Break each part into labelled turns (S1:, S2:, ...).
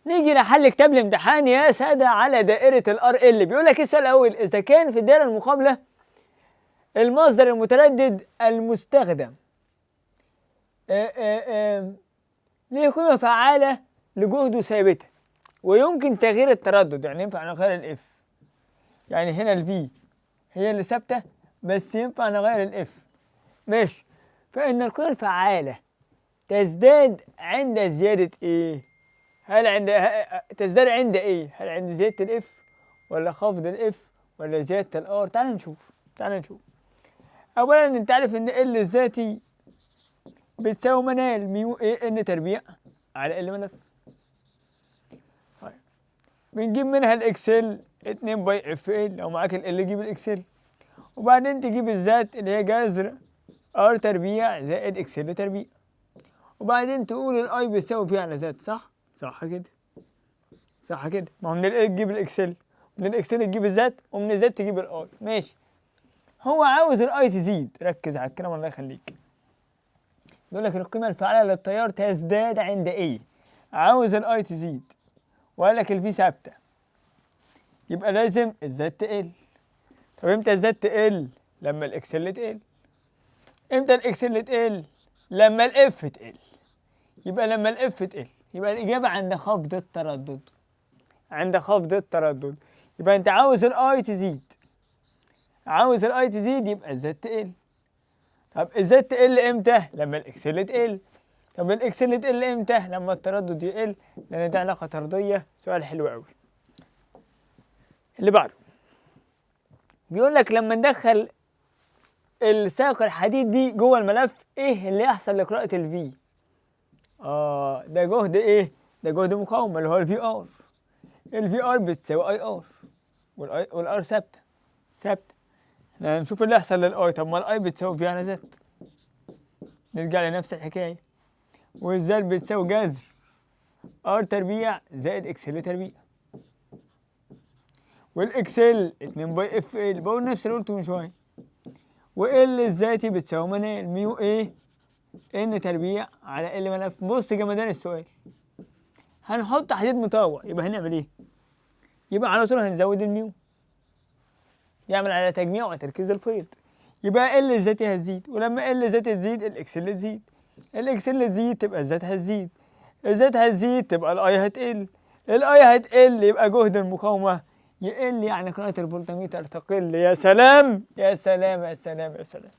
S1: نيجي لحل كتاب الامتحان يا ساده على دائرة ال RL. بيقول لك ايه السؤال الاول؟ اذا كان في الدائرة المقابلة المصدر المتردد المستخدم ليه قيمة فعاله لجهده ثابتة ويمكن تغيير التردد، يعني ينفع نغير ال F، يعني هنا ال V هي اللي ثابتة بس ينفع نغير ال F، ماشي. فان القيمة الفعالة تزداد عند زيادة ايه؟ هل عند تزداد عند ايه؟ هل عند زيادة ال F ولا خفض ال F ولا زيادة ال R؟ تعال نشوف، تعال نشوف. اولا انت عارف ان L الذاتي بتساوي منال mu A N تربيع على L ملف. طيب بنجيب منها ال XL 2 pi F L، لو معاك L جيب ال XL، وبعدين تجيب ال Z اللي هي جذر R تربيع زائد XL تربيع، وبعدين تقول ال I بيساوي V على Z، صح؟ صح كده، صح كده. ما هو من L تجيب ال XL، من ال XL تجيب ال Z، ومن ال Z تجيب ال I، ماشي. هو عاوز ال I تزيد، ركز على الكلام الله يخليك. بيقول لك القيمة الفعالة للتيار تزداد عند ايه؟ عاوز ال I تزيد، وقال لك ال V ثابتة، يبقى لازم ال Z تقل. طب امتى ال Z تقل؟ لما ال XL تقل. امتى ال XL تقل؟ لما ال F تقل. يبقى لما ال F تقل، يبقى الاجابة عند خفض التردد، عند خفض التردد. يبقى انت عاوز ال I تزيد، عاوز ال I تزيد، يبقى ال Z تقل. طب ال Z تقل امتى؟ لما ال XL تقل. طب ال XL تقل امتى؟ لما التردد يقل، لان دي علاقة طرديه. سؤال حلو قوي. اللي بعده بيقول لك لما ندخل الساق الحديد دي جوه الملف ايه اللي يحصل لقراءة ال V؟ ده جهد ايه؟ ده جهد مقاومة اللي هو ال VR. ال VR بتساوي I R، وال I وال R ثابتة، ثابتة. احنا هنشوف اللي يحصل لل I. طب ما ال I بتساوي V على Z، نرجع لنفس الحكاية. وال Z بتساوي جذر R تربيع زائد XL تربيع، وال XL 2 pi F L، بقول نفس اللي قلته من شوية. و L الذاتي بتساوي منال mu A N تربيع على L ملف. بص جمدان السؤال، هنحط حديد مطوع، يبقى هنعمل ايه؟ يبقى على طول هنزود ال mu، يعمل على تجميع وتركيز الفيض، يبقى L الذاتي هتزيد، ولما L الذاتي تزيد ال XL تزيد، ال XL تزيد تبقى ال Z هتزيد، ال Z هتزيد تبقى ال I هتقل، ال I هتقل يبقى جهد المقاومة يقل، يعني قراءة الفولتميتر تقل. يا سلام يا سلام يا سلام يا سلام،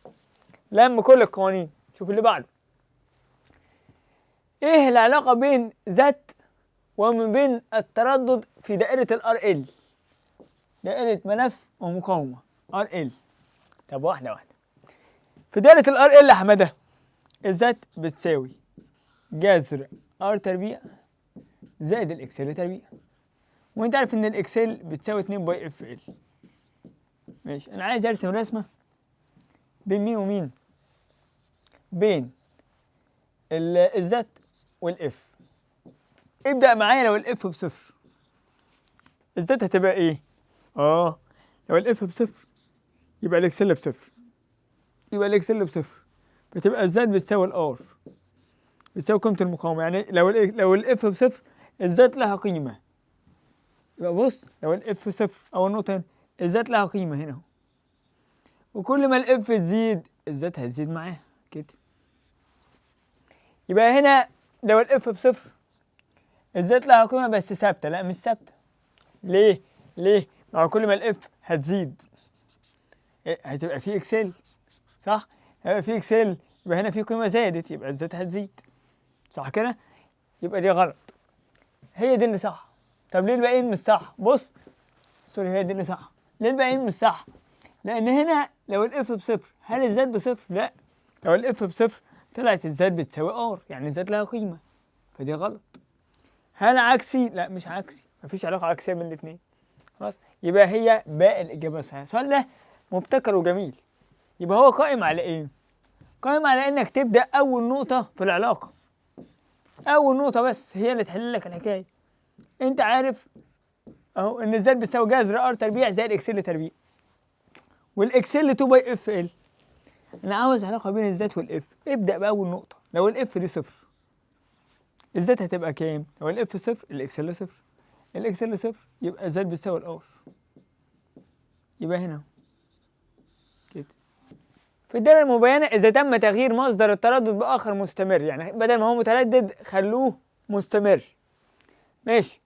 S1: لم كل القوانين. شوف اللي بعده، ايه العلاقة بين Z ومن بين التردد في دائرة ال RL؟ دائرة ملف ومقاومة RL. طب واحدة واحدة. في دائرة ال RL يا حمادة ال Z بتساوي جذر R تربيع زائد ال XL تربيع، وانت عارف ان ال XL بتساوي 2 pi F L. ماشي، انا عايز ارسم رسمة بين مين ومين؟ بين ال Z وال F. ابدأ معايا، لو ال F بصفر ال Z هتبقى ايه؟ لو ال F بصفر يبقى ال XL بصفر، يبقى ال XL بصفر، بتبقى ال Z بتساوي ال R، بتساوي قيمة المقاومة. يعني لو ال F بصفر ال Z لها قيمة. يبقى بص، لو ال F صفر اول نقطة هنا ال Z لها قيمة هنا اهو، وكل ما ال F تزيد ال Z هتزيد معاها كده. يبقى هنا لو ال F بصفر ال Z لها قيمة بس ثابتة. لا مش ثابتة. ليه؟ ليه؟ مع كل ما ال F هتزيد إيه؟ هتبقى في XL، صح؟ هيبقى في XL، يبقى هنا في قيمة زادت، يبقى ال Z هتزيد، صح كده؟ يبقى دي غلط، هي دي اللي صح. طب ليه الباقيين مش صح؟ بص، sorry، هي دي اللي صح. ليه الباقيين مش صح؟ لان هنا لو ال F بصفر هل ال Z بصفر؟ لا، لو ال F بصفر طلعت ال Z بتساوي R، يعني ال Z لها قيمة، فدي غلط. هل عكسي؟ لا مش عكسي، مفيش علاقة عكسية بين الاثنين. خلاص، يبقى هي باقي الإجابة الصحيحة. السؤال ده مبتكر وجميل. يبقى هو قائم على إيه؟ قائم على إنك تبدأ أول نقطة في العلاقة، أول نقطة بس هي اللي تحل لك الحكاية. أنت عارف أهو إن ال Z بتساوي جذر R تربيع زائد XL تربيع، وال XL 2 pi F L. أنا عاوز علاقة بين ال Z وال F، ابدأ بأول نقطة. لو ال F دي صفر ال Z هتبقى كام؟ لو ال F صفر ال XL صفر، ال XL صفر يبقى Z بتساوي ال R، يبقى هنا كده. في الدائرة المبينة إذا تم تغيير مصدر التردد بآخر مستمر، يعني بدل ما هو متردد خلوه مستمر. ماشي.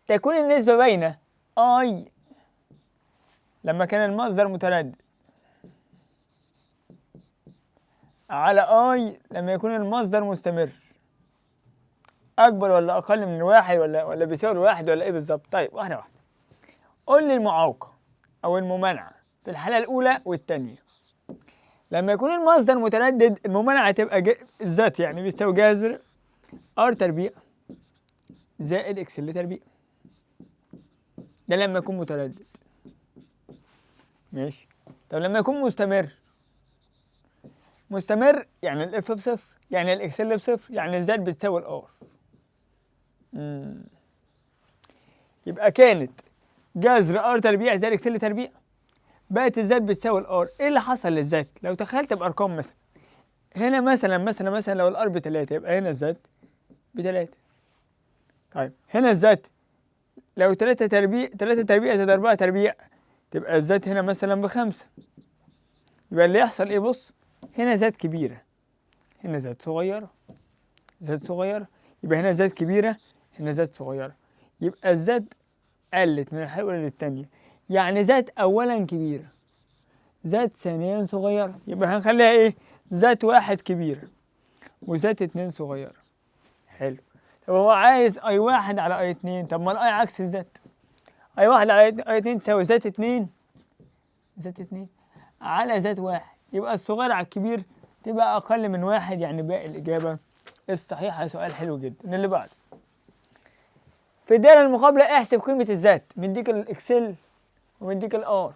S1: تكون النسبة بين I لما كان المصدر متردد على I لما يكون المصدر مستمر أكبر ولا أقل من الواحد ولا بيساوي الواحد ولا إيه بالظبط؟ طيب واحدة واحدة. قول لي المعوقة أو الممانعة في الحالة الأولى والثانية. لما يكون المصدر متردد الممانعة تبقى الذات، يعني بيساوي جذر R تربيع زائد XL تربيع. ده لما يكون متردد. ماشي. طب لما يكون مستمر، مستمر يعني ال F بصفر، يعني ال XL بصفر، يعني ال Z بتساوي ال R. يبقى كانت جذر R تربيع زائد XL تربيع، بقت ال Z بتساوي ال R. ايه اللي حصل لل Z؟ لو تخيلت بارقام مثلا، هنا مثلا مثلا مثلا لو ال R بتلاتة يبقى هنا ال Z بتلاتة. طيب هنا ال Z لو تلاتة تربيع، تلاتة تربيع زائد أربعة تربيع، تبقى ال Z هنا مثلا بخمسة. يبقى اللي يحصل ايه؟ بص هنا Z كبيرة، هنا Z صغيرة، Z صغيرة، يبقى هنا Z كبيرة، هنا Z صغيرة، يبقى ال Z قلت من الحالة الأولى للتانية. يعني Z أولا كبيرة، Z ثانيا صغيرة، يبقى هنخليها إيه؟ Z واحد كبيرة و Z اتنين صغيرة. حلو. طب هو عايز I واحد على I اتنين، طب ما ال I عكس ال Z، I واحد على I اتنين تساوي Z اتنين، Z اتنين على Z واحد، يبقى الصغير على الكبير تبقى أقل من واحد، يعني باقي الإجابة الصحيحة. سؤال حلو جدا. اللي بعده في الدائرة المقابلة احسب قيمة ال Z، مديك ال XL ومديك ال R،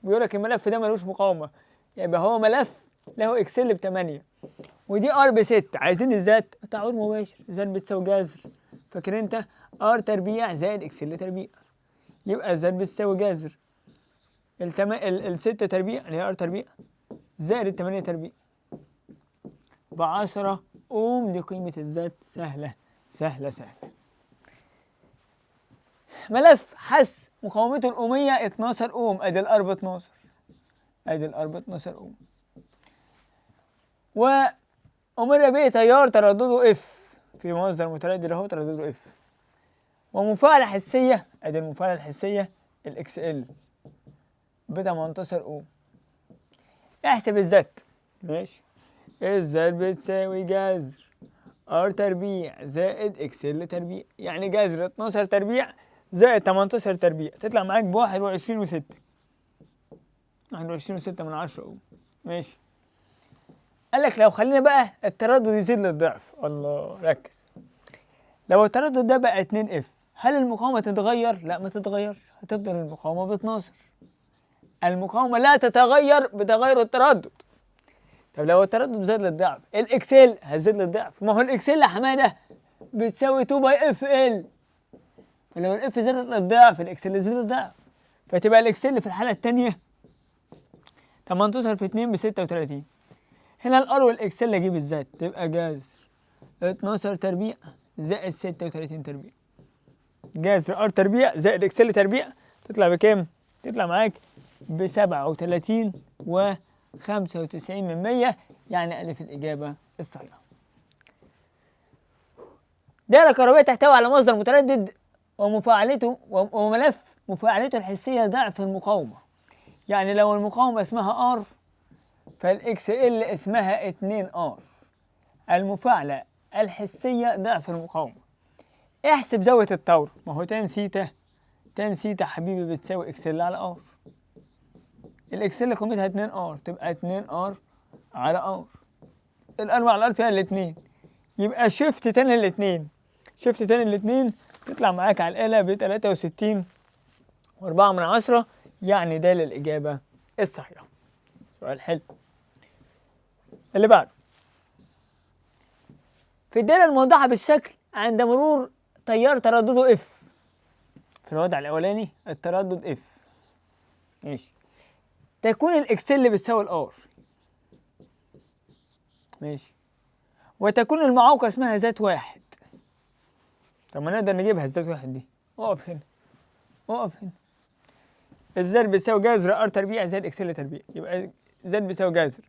S1: بيقول لك الملف ده ملوش مقاومة، يبقى هو ملف له XL ب8 ودي R ب6، عايزين ال Z. تعويض مباشر، Z بتساوي جذر، فاكر انت R تربيع زائد XL تربيع، يبقى Z بتساوي جذر الستة تربيع اللي هي R تربيع زائد التمانية تربيع ب10 أوم. دي قيمة ال Z. سهلة سهلة سهلة. ملف حس مقاومته الأومية 12 أوم، أدي ال R ب12، أدي ال R ب12 أوم، وأمر به تيار تردده F في مصدر متردد أهو تردده F، ومفاعلة حسية، أدي المفاعلة الحسية ال XL ب18 أوم. احسب ال Z. ماشي. ال Z بتساوي جذر R تربيع زائد XL تربيع، يعني جذر 12 تربيع زائد 18 تربيع، تطلع معاك ب21.6، 21.6 أوم. ماشي. قال لك لو خلينا بقى التردد يزيد للضعف، الله ركز، لو التردد ده بقى 2 F هل المقاومة تتغير؟ لا ما تتغيرش، هتفضل المقاومة ب12، المقاومة لا تتغير بتغير التردد. طب لو التردد زاد للضعف ال XL هتزيد للضعف، ما هو ال XL يا حمادة بتساوي 2 pi F L، فلو ال F زادت للضعف ال XL زاد للضعف، فتبقى ال XL في الحالة الثانية 18 في 2 ب 36. هنا ال R وال XL اجيب ال Z، تبقى جذر 12 تربيع زائد 36 تربيع، جذر R تربيع زائد XL تربيع، تطلع بكام؟ تطلع معاك ب 37.95، يعني ألف الإجابة الصحيحة. دائرة كهربائية تحتوي على مصدر متردد ومفاعلته وملف مفاعلته الحسية ضعف المقاومة، يعني لو المقاومة اسمها R فال XL اسمها 2 R، المفاعلة الحسية ضعف المقاومة. احسب زاوية الطور، ما هو tan theta، tan theta حبيبي بتساوي XL على R، ال XL قيمتها 2 R، تبقى 2 R على R، ال R مع ال R فيها الاتنين، يبقى shift tan الاتنين، shift tan الاتنين تطلع معاك على الآلة ب 63.4، يعني ده للإجابة الصحيحة. سؤال حلو. اللي بعده في الدائرة الموضحة بالشكل عند مرور تيار تردده F، في الوضع الأولاني التردد F، ماشي، تكون ال XL بتساوي ال R، ماشي، وتكون المعوقة اسمها Z واحد. طب ما نقدر نجيبها ال Z واحد دي. اقف هنا، اقف هنا. ال Z بيساوي جذر R تربيع زائد XL تربيع، يبقى Z بيساوي جذر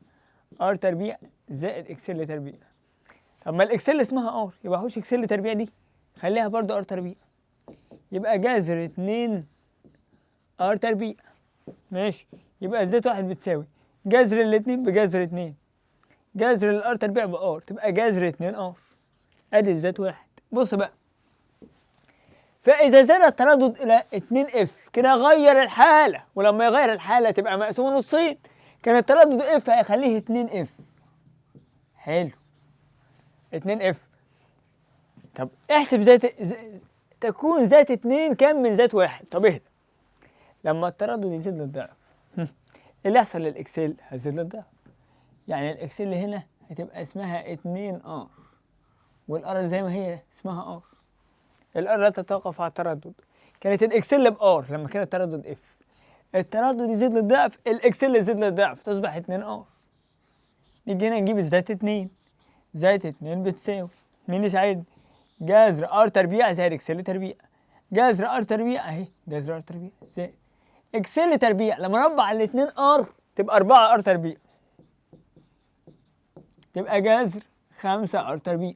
S1: R تربيع زائد XL تربيع. طب ما ال XL اسمها R، يبقى حوش XL تربيع دي خليها برضو R تربيع، يبقى جذر 2 R تربيع. ماشي، يبقى Z واحد بتساوي جذر الاتنين بجذر 2، جذر ال R تربيع ب R، تبقى جذر 2 R. ادي ال Z واحد. بص بقى، فإذا زاد التردد إلى 2 F كده غير الحالة، ولما يغير الحالة تبقى مقسومة نصين. كان التردد F هيخليه 2 F. حلو، 2 F. طب احسب Z تكون Z 2 كام من Z واحد؟ طب اهدى، لما التردد يزيد للضعف اللي يحصل لل XL هيزيد للضعف، يعني ال XL هنا هتبقى اسمها 2 R، وال R زي ما هي اسمها R. ال R لا تتوقف على التردد. كانت ال XL ب R لما كان التردد F، التردد يزيد للضعف، ال XL يزيد للضعف، تصبح 2 R. نيجي هنا نجيب ال Z 2. Z 2 بتساوي مين يساعدني؟ جذر R تربيع زائد XL تربيع. جذر R تربيع اهي، جذر R تربيع زائد XL تربيع، لما اربع على 2 R تبقى 4 R تربيع، تبقى جذر 5 R تربيع.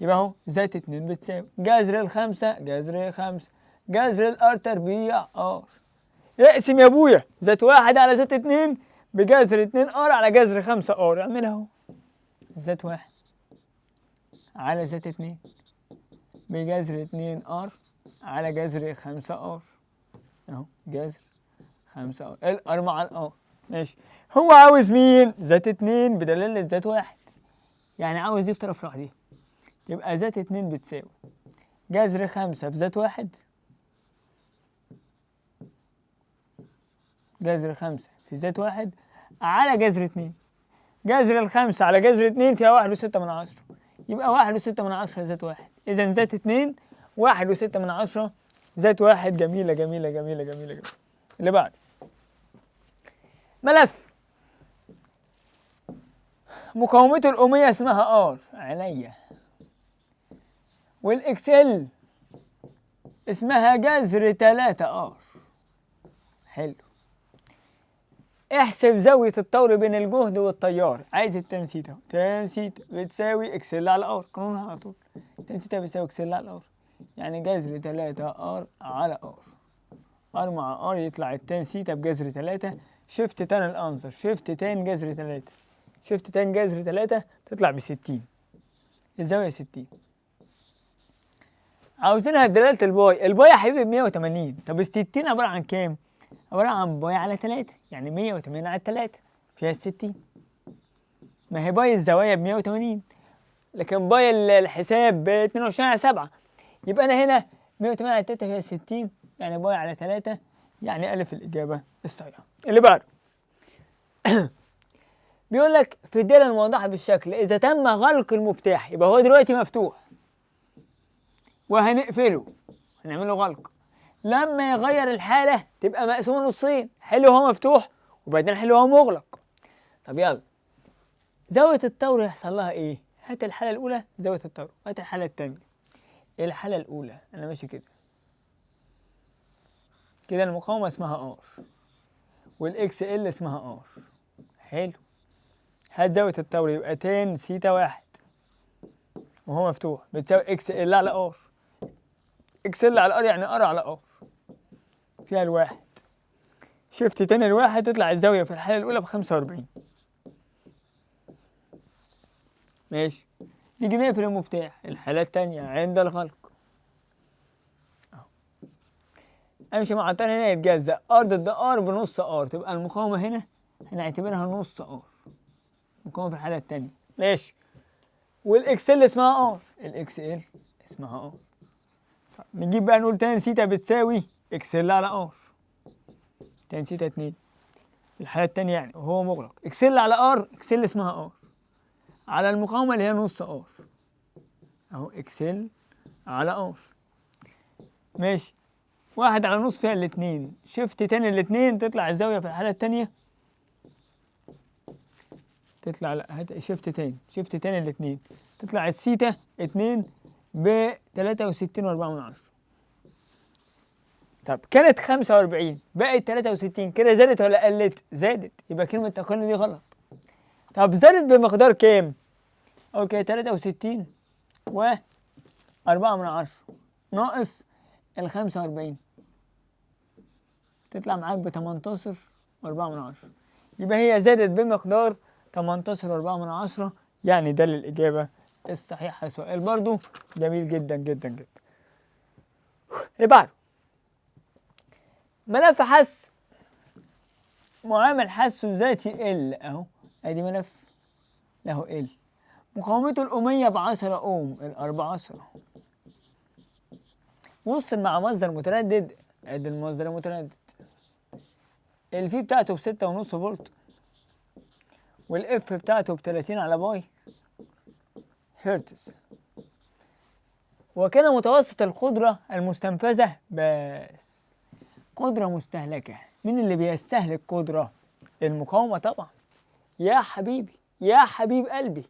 S1: يبقى اهو Z 2 بتساوي جذر الخمسة جذر الخمسة جذر ال R تربيع R. اقسم يا ابويا Z واحد على Z 2 بجذر 2 R على جذر 5 R. اعملها اهو، Z واحد على Z 2 بجذر 2 R على جذر 5 R، اهو جذر 5 R، ال R مع ال R. ماشي، هو عاوز مين؟ Z 2 بدلالة Z واحد، يعني عاوز دي في طرف لوحديها. يبقى Z 2 بتساوي جذر 5 في Z واحد، جذر 5 في Z واحد على جذر 2، جذر الخمسة على جذر 2 فيها 1.6، يبقى 1.6 Z واحد. إذا Z 2 1.6 Z واحد. جميلة جميلة جميلة جميلة جميلة. اللي بعد ملف مقاومته الأومية اسمها R عينيا، وال XL اسمها جذر 3 R. حلو، احسب زاوية الطور بين الجهد والتيار. عايز ال tan theta، tan theta بتساوي XL على R، قانونها على طول، tan theta بتساوي XL على R، يعني جذر 3 R على R، R مع R يطلع ال tan theta بجذر 3. shift tan ال answer، shift tan جذر 3، shift tan جذر 3 تطلع ب60، الزاوية 60. عاوزينها بدلالة ال pi، ال pi يا حبيبي ب180. طب ال60 عبارة عن كام؟ عبارة عن pi على 3، يعني 180 على 3 فيها 60. ما هي pi الزوايا ب180، لكن pi الحساب ب 22 على 7، يبقى أنا هنا 180 على 3 فيها 60، يعني pi على 3، يعني ألف الإجابة الصحيحة. اللي بعده بيقول لك في الدائرة الموضحة بالشكل إذا تم غلق المفتاح، يبقى هو دلوقتي مفتوح وهنقفله، هنعمله غلق. لما يغير الحالة تبقى مقسومة نصين، حلو هو مفتوح وبعدين حلو هو مغلق. طب يلا زاوية الطور يحصل لها إيه؟ هات الحالة الأولى زاوية الطور، هات الحالة التانية. الحالة الأولى أنا ماشي كده كده، المقاومة اسمها R وال XL اسمها R. حلو، هات زاوية الطور يبقى tan theta واحد وهو مفتوح بتساوي XL على R، XL على R يعني R على R فيها الواحد. shift tan الواحد تطلع الزاوية في الحالة الأولى ب45. ماشي، نيجي نقفل المفتاح الحالة التانية عند الغلق، امشي مع التاني هنا يتجزأ R ضد R بنص R، تبقى المقاومة هنا هنعتبرها نص R، المقاومة في الحالة التانية. ماشي، وال XL اسمها R، ال XL اسمها R. نجيب بقى نقول tan theta بتساوي XL على R، tan theta 2 الحالة التانية يعني وهو مغلق، XL على R، XL اسمها R على المقاومة اللي هي نص R، اهو XL على R. ماشي، واحد على نص فيها الاتنين، shift tan الاتنين تطلع الزاوية في الحالة التانية تطلع، لا هات shift تاني، shift تاني الاتنين، تطلع السيتا 2 ب 63.4. طب كانت 45 بقت 63، كده زادت ولا قلت؟ زادت، يبقى كلمة تقل دي غلط. طب زادت بمقدار كام؟ okay 63.4 ناقص ال 45 تطلع معاك ب 18.4، يبقى هي زادت بمقدار 18.4، يعني ده الإجابة الصحيحة. سؤال برضو جميل جدا جدا جدا. اللي بعده ملف حث معامل حثه الذاتي L اهو، ادي ملف له L، مقاومته الأومية ب10 أوم، ال R ب10، وصل مع مصدر متردد، ادي المصدر المتردد، ال V بتاعته ب6.5 فولت، وال F بتاعته ب30 على pi هرتز، وكان متوسط القدرة المستنفذة، بس قدرة مستهلكة، مين اللي بيستهلك قدرة؟ المقاومة طبعا. يا حبيبي يا حبيب قلبي،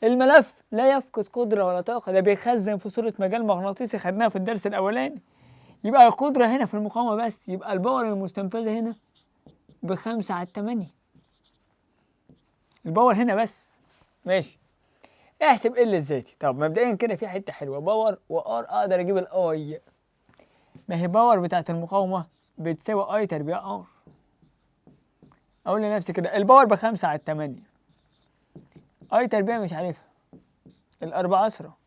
S1: الملف لا يفقد قدرة ولا طاقة، ده بيخزن في صورة مجال مغناطيسي خدناها في الدرس الأولاني، يبقى القدرة هنا في المقاومة بس، يبقى ال power المستنفذة هنا ب5/8، ال power هنا بس. ماشي، احسب L الذاتي. طب مبدئيا كده في حتة حلوة، power و R اقدر اجيب ال I، ما هي power بتاعت المقاومة بتساوي I تربيع R. اقول لنفسي كده ال power ب5/8، I تربيع مش عارفها، الأربعة 10،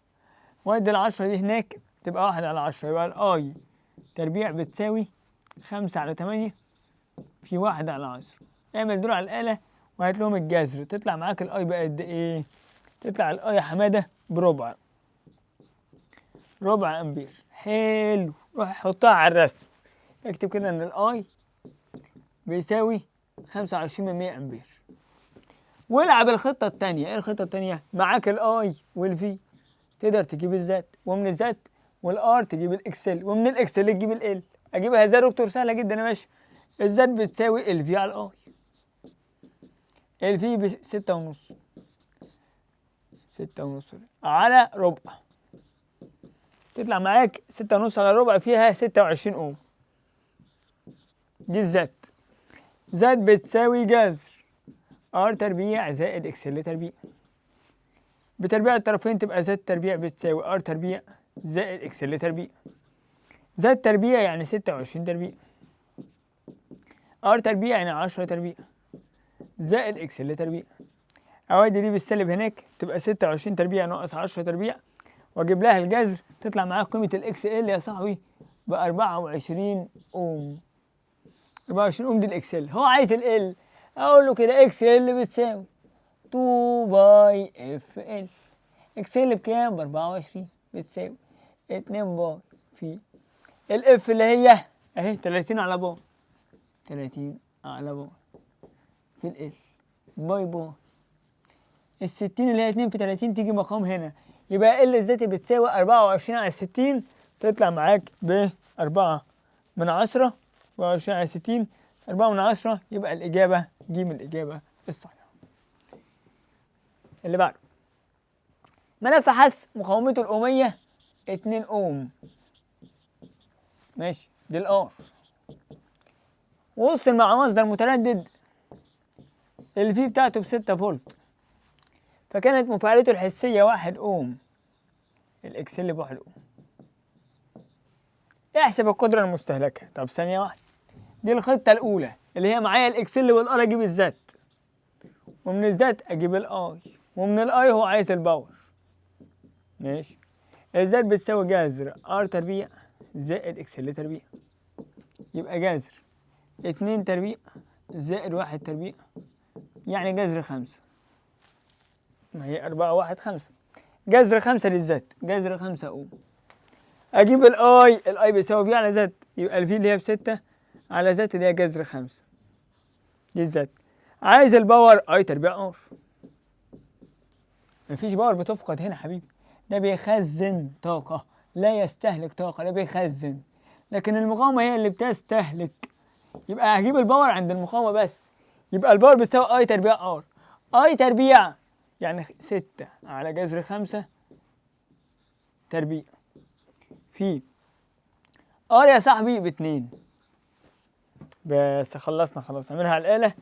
S1: وادي ال10 دي هناك تبقى 1/10، يبقى ال I تربيع بتساوي 5/8 في 1/10. اعمل دول على الآلة وهات لهم الجذر، تطلع معاك ال I بقد ايه؟ تطلع ال I يا حمادة بربع، ربع امبير. حلو، روح حطها على الرسم، اكتب كده ان ال I بيساوي 25% امبير، والعب الخطة التانية. ايه الخطة التانية؟ معاك ال I وال V تقدر تجيب ال Z، ومن ال Z وال R تجيب ال XL، ومن ال XL تجيب L. اجيبها ازاي يا دكتور؟ سهلة جدا يا باشا. ال Z بتساوي ال V على ال I، ال V ب6.5، 6.5 على ربع، تطلع معاك 6.5 على ربع فيها 26 اوم. دي ال Z. Z بتساوي جذر R تربيع زائد XL تربيع، بتربيع الطرفين تبقى Z تربيع بتساوي R تربيع زائد XL تربيع. Z تربيع يعني 26 تربيع، R تربيع يعني 10 تربيع زائد XL تربيع. اودي دي بالسالب هناك تبقى 26 تربيع ناقص 10 تربيع، واجيب لها الجذر تطلع معاك قيمة ال XL يا صاحبي ب 24 اوم. 24 اوم دي ال XL. هو عايز L، اقول له كده XL بتساوي 2 pi F L. XL بكام؟ ب 24 بتساوي 2 pi في ال F اللي هي اهي 30 على pi، 30 على pi في L pi pi ال60 اللي هي 2 في 30 تيجي مقام هنا، يبقى L الذاتي بتساوي 24 على 60، تطلع معاك ب 4/10، 24 على 60 4/10، يبقى الإجابة ج الإجابة الصحيحة. اللي بعده ملف حث مقاومته الأومية 2 أوم، ماشي، دي ال R، وصل مع مصدر متردد ال V بتاعته ب6 فولت، فكانت مفاعلته الحسية 1 أوم، ال XL ب1 أوم. احسب القدرة المستهلكة. طب ثانية واحدة، دي الخطة الأولى اللي هي معايا ال XL وال R أجيب ال Z، ومن ال Z أجيب ال I، ومن ال I هو عايز ال power. ماشي، ال Z بتساوي جذر R تربيع زائد XL تربيع، يبقى جذر 2 تربيع زائد 1 تربيع، يعني جذر 5، ما هي 4 1 5، جذر 5 لل Z، جذر 5 أوم. أجيب ال I، ال I بيساوي V على Z، يبقى ال V اللي هي ب6 على Z اللي هي جذر 5، دي ال Z. عايز ال power I تربيع R، مفيش power بتفقد هنا حبيبي، ده بيخزن طاقة، لا يستهلك طاقة، ده بيخزن، لكن المقاومة هي اللي بتستهلك، يبقى هجيب ال power عند المقاومة بس، يبقى ال power بتساوي I تربيع R، I تربيع يعني 6 على جذر 5 تربيع في R يا صاحبي ب2. بس خلصنا خلاص، اعملها على الآلة.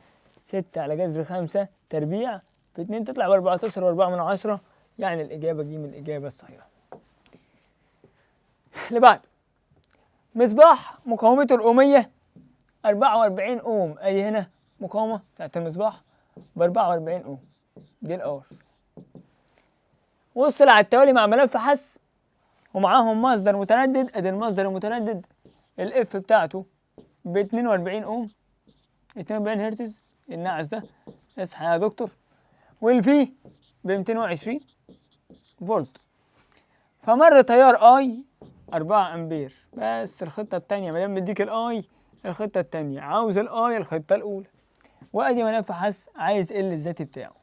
S1: 6 على جذر 5 تربيع ب2 تطلع ب14.4، يعني الإجابة ج الإجابة الصحيحة. اللي بعده مصباح مقاومته الأومية 44 أوم، أدي هنا مقاومة بتاعت المصباح ب44 أوم، دي ال R. وصل على التوالي مع ملف حث ومعاهم مصدر متردد، أدي المصدر المتردد ال F بتاعته ب42 أوم، 42 هرتز، النعس ده اصحى يا دكتور، وال V ب220 فولت. فمر تيار I 4 امبير. بس الخطة التانية ما دام مديك ال I الخطة التانية، عاوز ال I الخطة الأولى، وادي ملف حث عايز L الذاتي بتاعه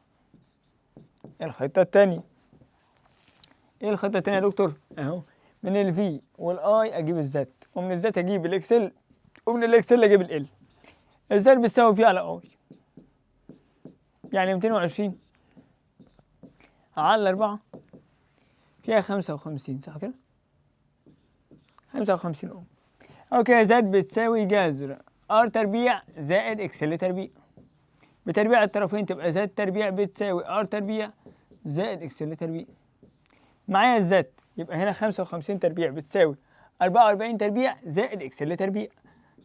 S1: الخطة التانية. ايه الخطة التانية يا دكتور؟ اهو من ال V وال I اجيب ال Z، ومن ال Z اجيب ال XL، ومن ال XL اجيب L. ال Z بتساوي V على I، يعني 220 على 4 فيها 55، صح كده؟ 55 اوم. okay، Z بتساوي جذر R تربيع زائد XL تربيع، بتربيع الطرفين تبقى Z تربيع بتساوي R تربيع زائد XL تربيع. معايا ال Z يبقى هنا 55 تربيع بتساوي 44 تربيع زائد XL تربيع،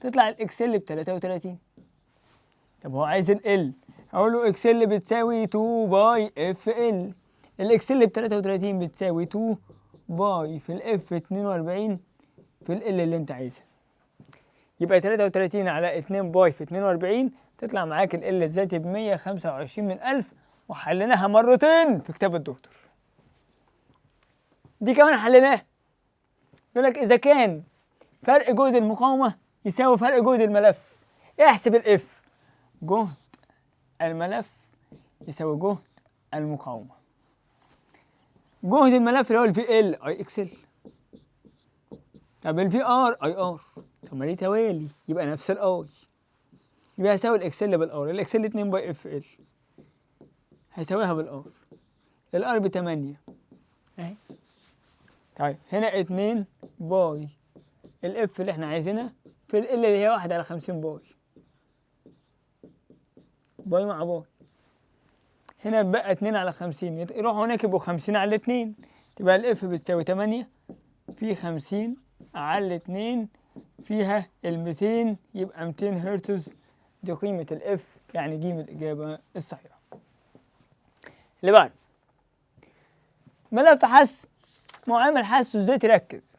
S1: تطلع ال XL ب33. طب هو عايز L، هقول له XL بتساوي 2 pi F L، ال XL ب33 بتساوي 2 pi في ال F 42 في L اللي انت عايزها، يبقى 33 على 2 pi في 42 تطلع معاك L الذاتي ب125 من 1000، وحليناها مرتين في كتاب الدكتور. دي كمان حليناها، يقول لك إذا كان فرق جهد المقاومة يساوي فرق جهد الملف، احسب ال F. جهد الملف يساوي جهد المقاومة. جهد الملف اللي هو ال V L I XL، طب ال V R I R، طب ما دي توالي يبقى نفس ال I، يبقى هيساوي ال XL بال R، ال XL 2 pi F L هيساويها بال R، ال R ب 8 اهي. طيب هنا 2 pi ال F اللي احنا عايزينها في L اللي هي 1 على 50 pi، pi مع pi، هنا بقى 2 على 50، يروحوا هناك يبقوا 50 على 2، تبقى ال F بتساوي 8 في 50 على 2 فيها ال 200، يبقى 200 هرتز، دي قيمة ال F، يعني جيم الإجابة الصحيحة. اللي بعد ملف حث معامل حثه ازاي تركز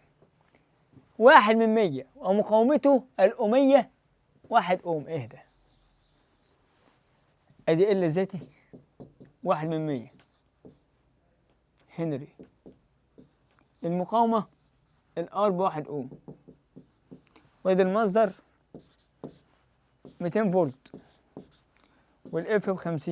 S1: 1 من 100 ومقاومته الأومية 1 أوم. اهدى، ادي L ذاتي 1 من 100 هنري، المقاومة ال R ب1 أوم، وادي المصدر 200 فولت وال F ب50.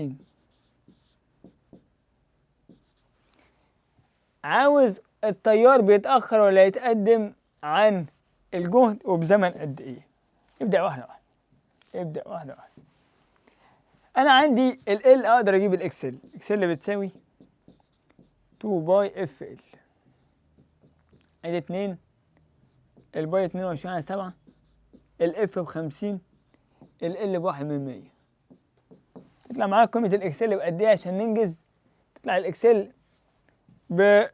S1: عاوز التيار بيتأخر ولا يتقدم عن الجهد وبزمن قد ايه؟ ابدأ واحدة واحدة، ابدأ واحدة واحدة. أنا عندي L أقدر أجيب ال XL، XL بتساوي 2 pi F L، ادي 2 ال pi 22 على 7، ال F ب50، L ب1 من 100. تطلع معاك قيمة ال XL بقد ايه عشان ننجز؟ تطلع ال XL ب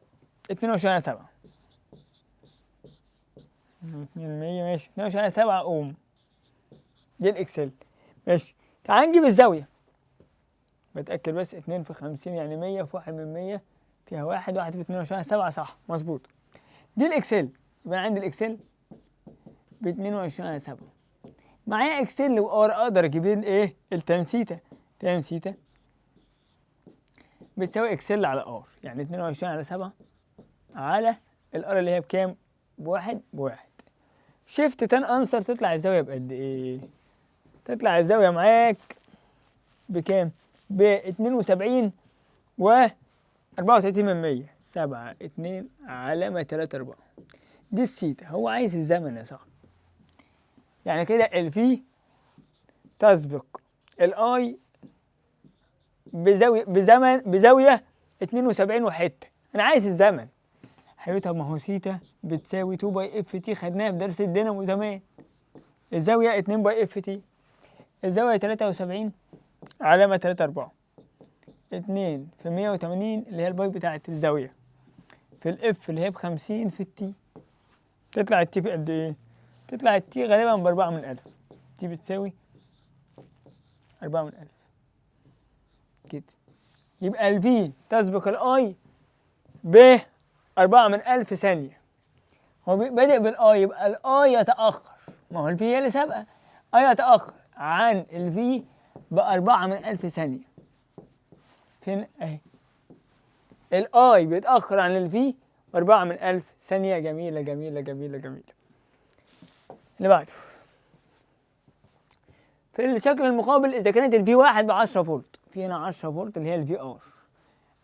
S1: 22 على 7، 2 100 ماشي، 22 على 7 اوم، دي ال XL ماشي. تعال نجيب الزاوية، بتأكد بس 2 في 50 يعني 100 في 1 من 100 فيها 1، 1 في 22 على 7 صح مظبوط. دي ال XL، يبقى عندي ال XL ب 22 على 7، معايا XL و R اقدر اجيب ايه؟ ال tan theta، tan theta بتساوي XL على R، يعني 22 على 7 على ال R اللي هي بكام؟ بواحد، بواحد. shift tan answer تطلع الزاوية بقد ايه؟ تطلع الزاوية معاك بكام؟ ب 72 و 34 من 100، 7 2 علامة 3 4، دي السيتا. هو عايز الزمن يا صاحبي، يعني كده ال V تسبق ال I بزاوية بزمن بزاوية 72 وحتة. انا عايز الزمن حبيبي. طب ما هو سيتا بتساوي 2 pi F T، خدناها في درس الدينامو زمان. الزاوية 2 pi F T، الزاوية 73 علامة 3 4، 2 في 180 اللي هي ال pi بتاعت الزاوية في ال F اللي هي ب50 في ال T. تطلع ال T بقد ايه؟ تطلع ال T غالبا ب4 من 1000. T بتساوي 4 من 1000 كده. يبقى ال V تسبق ال I ب4 من 1000 ثانية. هو بادئ بال I، يبقى ال I يتأخر، ما هو ال V هي اللي سابقة. I يتأخر عن ال V ب4 من 1000 ثانية. فين؟ اهي، ال I بيتأخر عن ال V ب4 من 1000 ثانية. جميلة جميلة جميلة جميلة. اللي بعده، في الشكل المقابل إذا كانت ال V واحد ب10 فولت، في هنا 10 فولت اللي هي ال VR،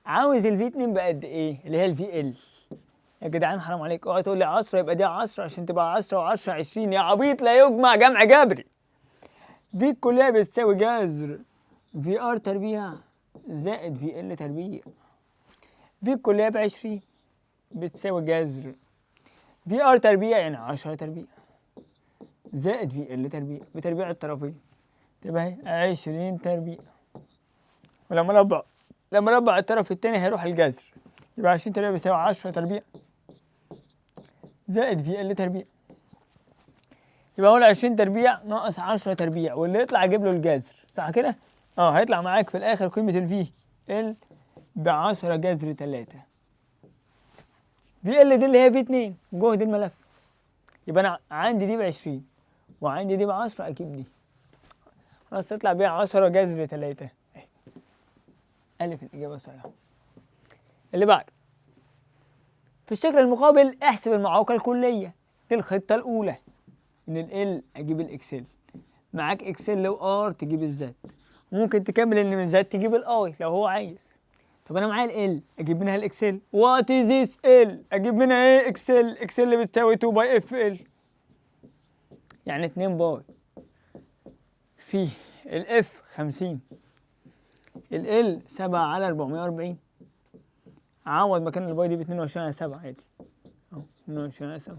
S1: عاوز ال V اتنين بقد إيه؟ اللي هي ال VL. يا جدعان حرام عليك، اوعى تقول لي 10 يبقى دي 10 عشان تبقى 10 و10 20. يا عبيط، لا يجمع جمع جبري. V الكلية بتساوي جذر VR تربيع زائد VL تربيع. V الكلية ب20 بتساوي جذر VR تربيع، يعني 10 تربيع زائد VL تربيع، بتربيع الطرفين تبقى اهي 20 تربيع. ولما ربع لما ربع الطرف التاني هيروح الجذر، يبقى 20 تربيع بيساوي 10 تربيع زائد VL تربيع. يبقى هو 20 تربيع ناقص 10 تربيع، واللي يطلع اجيب له الجذر، صح كده؟ اه، هيطلع معاك في الاخر قيمة ال VL ب 10 جذر 3. VL دي اللي هي V 2، جهد الملف. يبقى انا عندي دي ب 20 وعندي دي ب 10، اجيب دي خلاص، تطلع بيها 10 جذر 3. ألف الإجابة الصحيحة. اللي بعد، في الشكل المقابل احسب المعوقة الكلية. دي الخطة الأولى، من L أجيب ال XL. معاك XL و R تجيب ال Z، ممكن تكمل ان من Z تجيب ال I لو هو عايز. طب انا معايا L اجيب منها ال XL. what is this L؟ اجيب منها ايه؟ XL. XL بتساوي 2 pi F L، يعني 2 pi في ال F 50، L 7 على 440. عوض مكان ال pi دي ب 22 على 7 عادي، اهو 22 على 7.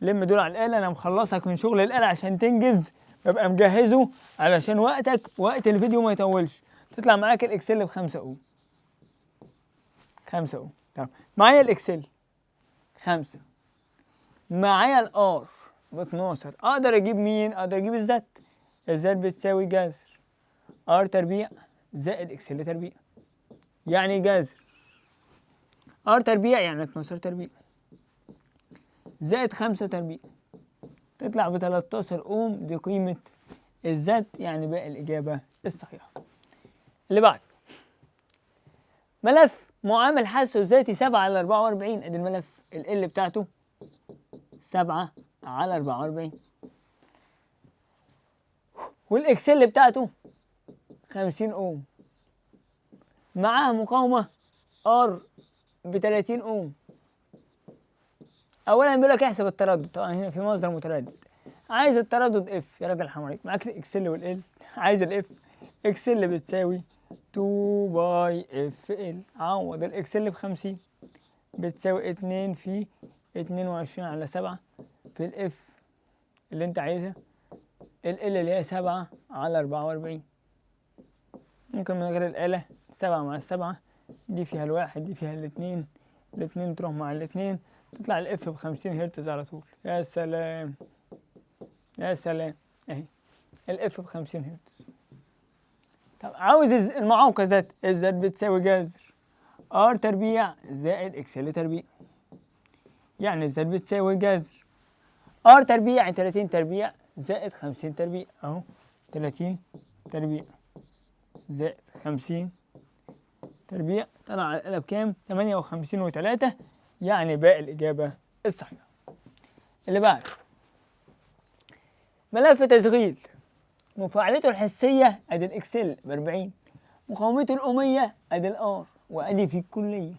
S1: لم دول على الآلة. أنا مخلصك من شغل الآلة عشان تنجز، ببقى مجهزه علشان وقتك، وقت الفيديو ما يطولش. تطلع معاك ال XL ب5 أوم، 5 أوم. طب معايا ال XL 5، معايا ال R ب 12، اقدر اجيب مين؟ اقدر اجيب ال Z. ال Z بتساوي جذر R تربيع زائد XL تربيع، يعني جذر R تربيع يعني 12 تربيع زائد 5 تربيع، تطلع ب 13 اوم. دي قيمة ال Z، يعني باقي الإجابة الصحيحة. اللي بعد، ملف معامل حثه الذاتي 7 على 44. ادي الملف، L بتاعته 7 على 44 وال XL بتاعته 50 اوم، معاه مقاومة R ب 30 اوم. اولا بيقول لك احسب التردد. طبعا هنا في مصدر متردد، عايز التردد F. يا راجل حرام عليك، معاك ال XL وال L، عايز ال F. XL بتساوي 2 pi F L. عوض ال XL ب 50 بتساوي 2 في 22 على 7 في ال F اللي انت عايزها، L اللي هي 7 على 44. ممكن من غير الآلة، 7 مع السبعة، دي فيها الواحد، دي فيها الاتنين، الاتنين تروح مع الاتنين، تطلع ال F ب50 هرتز على طول. يا سلام يا سلام، اهي ال F ب50 هرتز. طب عاوز المعوقة Z. ال Z بتساوي جذر R تربيع زائد XL تربيع، يعني ال Z بتساوي جذر R تربيع يعني 30 تربيع زائد 50 تربيع، اهو 30 تربيع زائد 50 تربيع. طلع على الآلة بكام؟ 58 و3، يعني باقي الإجابة الصحيحة. اللي بعد، ملف تشغيل مفاعلته الحسية، ادي ال XL ب 40، مقاومته الأومية ادي ال R، وادي V الكلية.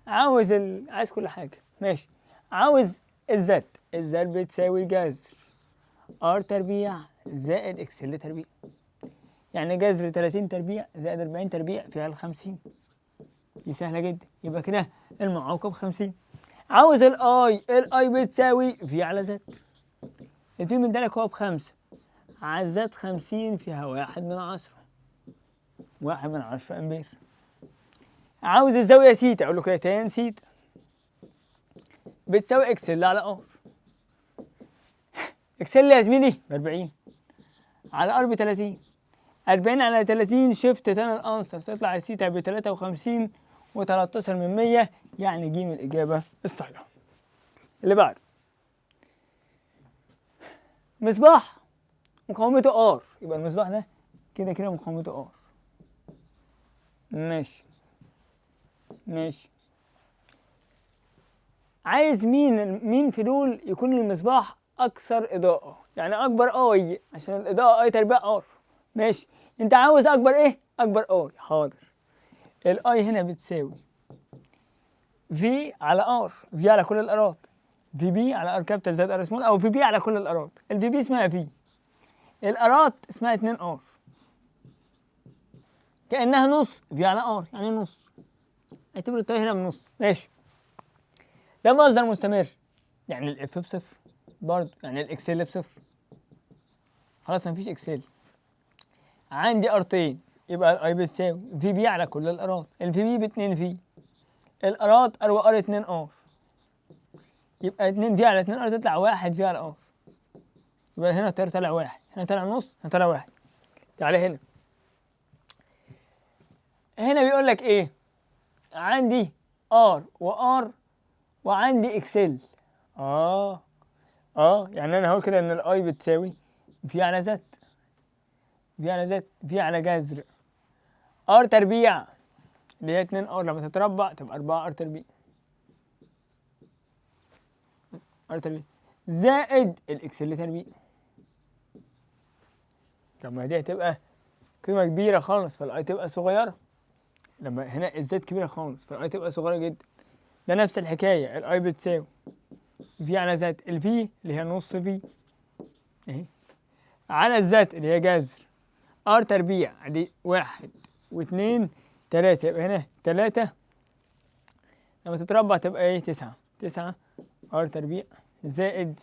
S1: عايز كل حاجة، ماشي. عاوز ال Z. ال Z بتساوي جذر R تربيع زائد XL تربيع، يعني جذر 30 تربيع زائد 40 تربيع فيها ال 50. دي سهلة جدا. يبقى كده المعوقة ب 50. عاوز ال I، ال I بتساوي V على Z. ال V مدالك هو ب5 على Z 50 فيها 1/10، 1/10 امبير. عاوز الزاوية سيتا، اقول له كده tan theta بتساوي XL على R. XL يا زميلي ب 40 على R ب 30، 40 على 30 shift tan ال answer تطلع السيتا ب 53.13، يعني جيم الإجابة الصحيحة. اللي بعده مصباح مقاومته R، يبقى المصباح ده كده كده مقاومته R. ماشي ماشي. عايز مين في دول يكون المصباح اكثر اضاءة، يعني اكبر I، عشان الاضاءة I تربيع R. ماشي، انت عاوز اكبر ايه؟ اكبر I. حاضر. ال I هنا بتساوي V على R، V على كل ال R ات، VB على R capital زائد r small، او VB على كل ال R ات. ال VB اسمها V، ال R ات اسمها 2 R، كانها نص V على R، يعني نص، اعتبر التيار هنا بنص. ماشي، ده مصدر مستمر، يعني ال F بصفر برضه، يعني ال XL بصفر، خلاص مفيش XL. عندي R تين، يبقى ال I بتساوي VB على كل ال R ات، ال VB ب 2 V، ال R ات R و R 2 R، يبقى 2 V على 2 R تطلع 1 V على R. يبقى هنا التيار طلع 1، هنا طلع نص، هنا طلع 1. تعالى هنا، هنا بيقول لك ايه؟ عندي R و R وعندي XL. يعني انا هقول كده ان ال I بتساوي V على Z، V على Z، V على جذر R تربيع اللي هي 2 R، لما تتربع تبقى 4 R تربيع، R تربيع زائد ال XL تربيع. طب ما دي هتبقى قيمة كبيرة خالص، فال I تبقى صغيرة. لما هنا ال Z كبيرة خالص، فال I تبقى صغيرة جدا. ده نفس الحكاية، ال I بتساوي V على Z، ال V اللي هي نص V اهي على ال Z اللي هي جذر R تربيع، دي 1 و2 3، يبقى هنا 3 لما تتربع تبقى ايه؟ 9، 9 R تربيع زائد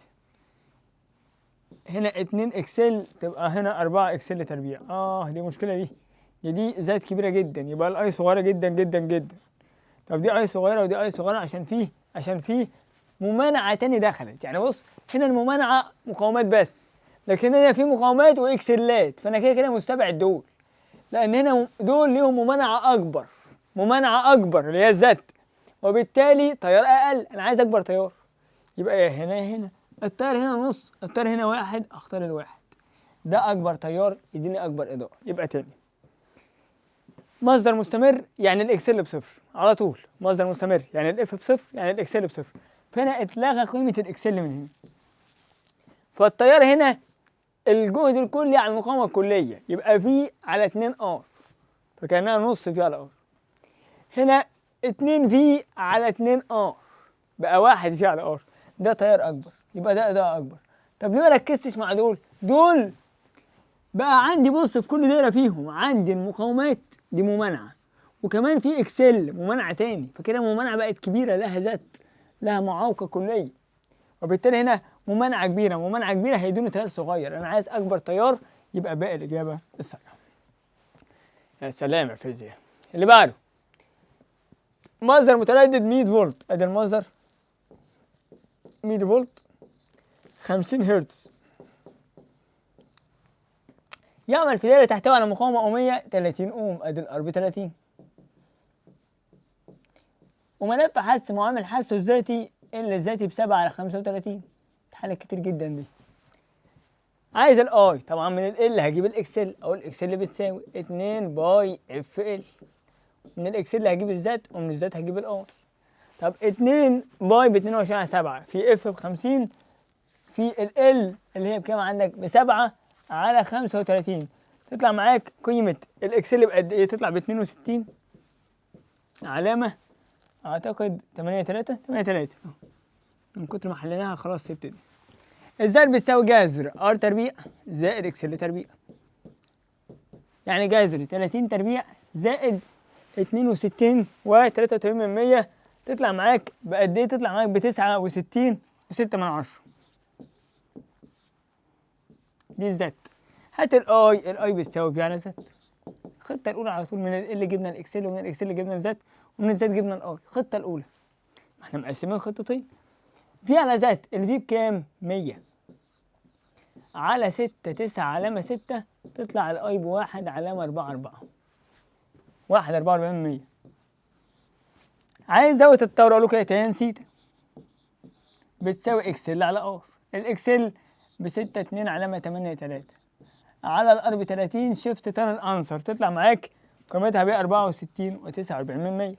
S1: هنا 2 XL تبقى هنا 4 XL تربيع. دي مشكلة، دي Z كبيرة جدا، يبقى ال I صغيرة جدا جدا جدا. طب دي I صغيرة ودي I صغيرة عشان فيه ممانعة تاني دخلت. يعني بص هنا الممانعة مقاومات بس، لكن هنا في مقاومات و XL ات، فانا كده كده مستبعد دول، لان هنا دول ليهم ممانعة اكبر، ممانعة اكبر اللي هي ال Z، وبالتالي تيار اقل. انا عايز اكبر تيار، يبقى يا هنا يا هنا. التيار هنا نص، التيار هنا 1، اختار الواحد، ده اكبر تيار يديني اكبر اضاءة. يبقى تاني مصدر مستمر يعني ال XL بصفر على طول، مصدر مستمر يعني ال F بصفر يعني ال XL بصفر، فهنا اتلغى قيمة ال XL من هنا. فالتيار هنا الجهد الكلي على المقاومة الكلية، يبقى V على 2 R، فكأنها نص V على R. هنا 2 V على 2 R بقى 1 V على R، ده تيار أكبر، يبقى ده إضاءة أكبر. طب ليه ما ركزتش مع دول؟ دول بقى عندي بص في كل دايرة فيهم عندي المقاومات دي ممانعة، وكمان في XL ممانعة تاني، فكده ممانعة بقت كبيرة لها Z، لها معاوقة كلية، وبالتالي هنا ممانعة كبيرة، ممانعة كبيرة هيدوني تيار صغير. أنا عايز أكبر تيار، يبقى باقي الإجابة الصحيحة. يا سلام يا فيزياء. اللي بعده مصدر متردد 100 فولت، ادي المصدر 100 فولت 50 هرتز، يعمل في دايرة تحتوي على مقاومة أومية 30 أوم، ادي ال R ب 30، وملف حث معامل حثه الذاتي L الذاتي ب7 على 35. حالات كتير جدا دي. عايز ال I، طبعا من L هجيب ال XL، اقول XL بتساوي 2 pi F L، من ال XL هجيب ال Z، ومن ال Z هجيب ال I. طب 2 pi ب 22 على 7 في F ب 50 في L اللي هي بكام عندك؟ ب7 على 35، تطلع معاك قيمة ال XL بقد ايه؟ تطلع ب 62 علامة اعتقد 8 3 8 3، من كتر ما حليناها خلاص سبت دي. ال Z بتساوي جذر R تربيع زائد XL تربيع. يعني جذر 30 تربيع زائد 62 و83%، تطلع معاك بقد ايه؟ تطلع معاك ب69.6. دي ال Z. هات ال I، ال I بتساوي V على Z. الخطة الاولى على طول، من L جبنا ال XL، ومن ال XL جبنا ال Z، ومن ال Z جبنا ال I. الخطة الاولى، ما احنا مقسمين خطتين. V على Z، ال V بكام؟ 100 على 6 9.6، تطلع ال I ب1.44، 1.44%. عايز زاوية التورة، اقول له كده tan theta بتساوي XL على R. ال XL ب6 2.83 على ال R ب30، shift tan ال answer، تطلع معاك قيمتها ب64.49%.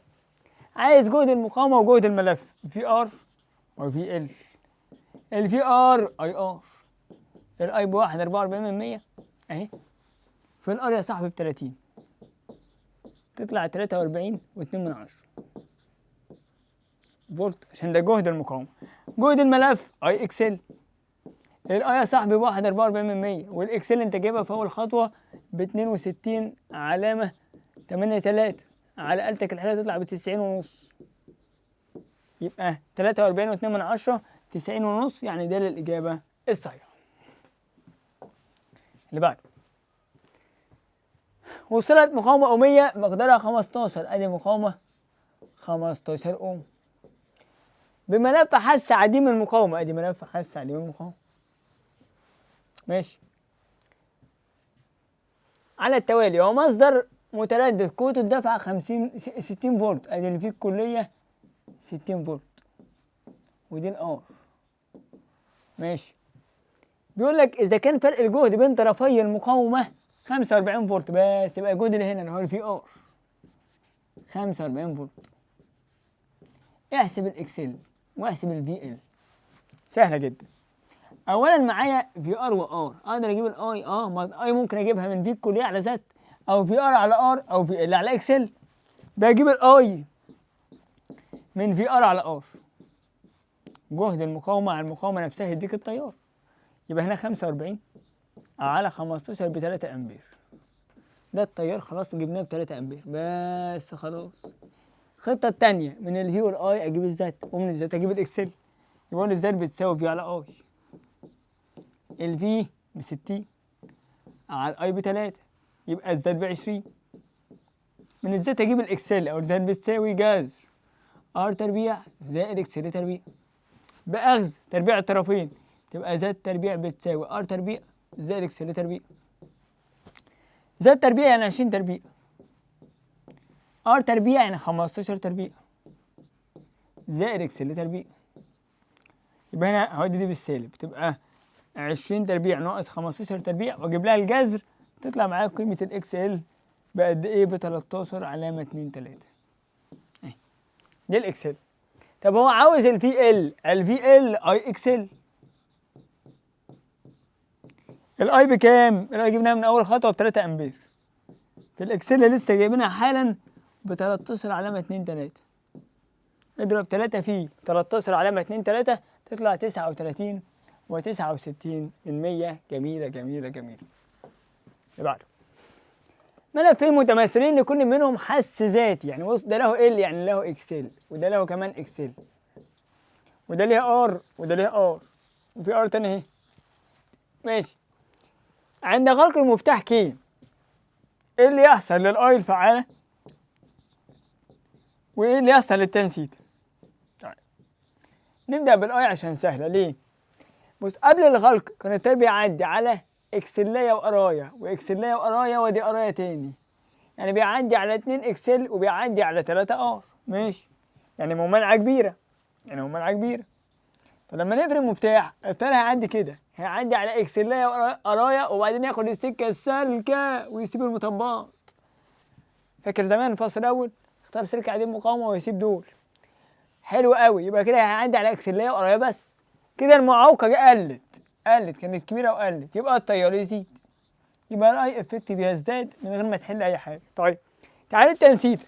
S1: عايز جهد المقاومة وجهد الملف، VR و VL. ال VR IR، ال I ب1.44% اهي، في ال R يا صاحبي ب30، تطلع 43.2 فولت، عشان ده جهد المقاومة. جهد الملف I XL، ال I يا صاحبي ب1.44%، وال XL انت جايبها في اول خطوة ب62.83، على آلتك الحلوة تطلع ب90.5، يبقى 43.2، 90.5، يعني ده الإجابة الصحيحة. اللي بعده، وصلت مقاومة أومية مقدارها 15، أدي مقاومة 15 أوم بملف حث عديم المقاومة، أدي ملف حث عديم المقاومة، ماشي. على التوالي هو مصدر متردد قوة الدفع 50 60 فولت، ادي اللي فيه الكلية 60 فولت ودي ال R، ماشي. بيقول لك اذا كان فرق الجهد بين طرفي المقاومة 45 فولت بس، يبقى الجهد اللي هنا اللي هو ال VR 45 فولت. احسب ال XL واحسب ال VL. سهلة جدا. اولا معايا VR و R، اقدر اجيب ال I. ما ال I ممكن اجيبها من V الكلية على Z، او VR على R، او VL على XL. بجيب ال I من VR على R، جهد المقاومة على المقاومة نفسها يديك التيار. يبقى هنا 45 على 15 ب 3 امبير، ده التيار خلاص جبناه ب 3 امبير بس خلاص. الخطة التانية من ال V وال I اجيب ال Z، ومن ال Z اجيب ال XL. يبقى ال Z بتساوي V على I، ال V ب 60 على ال I ب 3، يبقى ال Z ب 20. من ال Z اجيب ال XL، او ال Z بتساوي جذر R تربيع زائد XL تربيع، باخذ تربيع الطرفين، تبقى Z تربيع بتساوي R تربيع زائد XL تربيع. Z تربيع يعني 20 تربيع، R تربيع يعني 15 تربيع زائد XL تربيع. يبقى هنا هودي دي بالسالب، تبقى 20 تربيع ناقص 15 تربيع، واجيب لها الجذر، تطلع معايا قيمة ال XL بقد ايه؟ ب 13.23. اهي دي ال XL. طب هو عاوز ال VL، ال VL I XL. ال I بكام؟ ال I جبناها من اول خطوة ب 3 امبير، في ال XL لسه جايبينها حالا ب 13.23، اضرب 3 في 13.23 تطلع 39.69. جميلة جميلة جميلة. اللي بعده، ملفين متماثلين لكل منهم حث ذاتي، يعني بص ده له L يعني له XL، وده له كمان XL، وده ليه R وده ليه R، وفي R تاني اهي، ماشي. عند غلق المفتاح K، ايه اللي يحصل لل I الفعالة وايه اللي يحصل لل tan theta؟ طيب نبدأ بال I عشان سهلة. ليه؟ بص قبل الغلق كان التيار بيعدي على اكسلاية وقراية واكسلاية وقراية وادي قراية تاني، يعني بيعدي على 2 XL وبيعدي على 3 R، ماشي، يعني ممانعة كبيرة، يعني ممانعة كبيرة. فلما نقفل المفتاح التيار هيعدي كده، هيعدي على اكسلاية وقراية وبعدين ياخد السكة السالكة ويسيب المطبات. فاكر زمان الفصل الأول اختار سلك عديم مقاومة ويسيب دول. حلو قوي، يبقى كده هيعدي على اكسلاية وقراية بس، كده المعوقة قلت، قلت كانت كبيرة وقلت، يبقى التيار يزيد، يبقى ال I effective يزداد من غير ما تحل اي حاجة. طيب تعالى ال tan theta،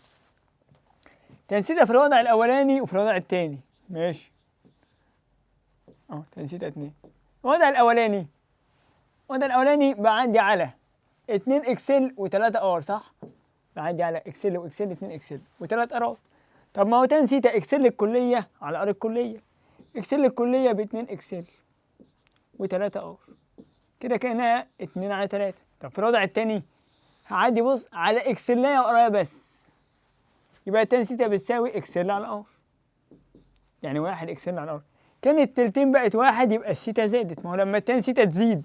S1: tan theta في الوضع الاولاني وفي الوضع الثاني، ماشي اهو tan theta 2. الوضع الاولاني، الوضع الاولاني بعدي على 2 XL و3 R، صح؟ بعدي على XL و XL، 2 XL و3 R. طب ما هو tan theta XL الكلية على R الكلية، XL الكلية ب 2 XL و3 R، كده كانها 2 على 3. طب في الوضع التاني هعدي بص على XL و R بس، يبقى tan theta بتساوي XL على R، يعني 1 XL على R. كان التلتين بقت 1، يبقى الثيتا زادت. ما هو لما ال tan theta تزيد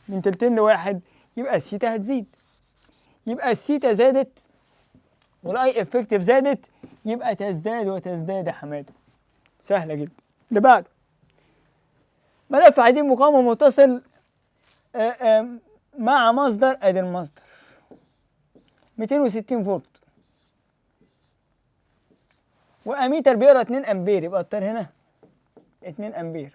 S1: من تلتين لواحد يبقى الثيتا هتزيد، يبقى الثيتا زادت وال I effective زادت، يبقى تزداد وتزداد يا حمادة. سهلة جدا. اللي بعده ملف عديم مقاومة متصل مع مصدر، ادي المصدر 260 فولت، واميتر بيقرا 2 امبير، يبقى التيار هنا 2 امبير.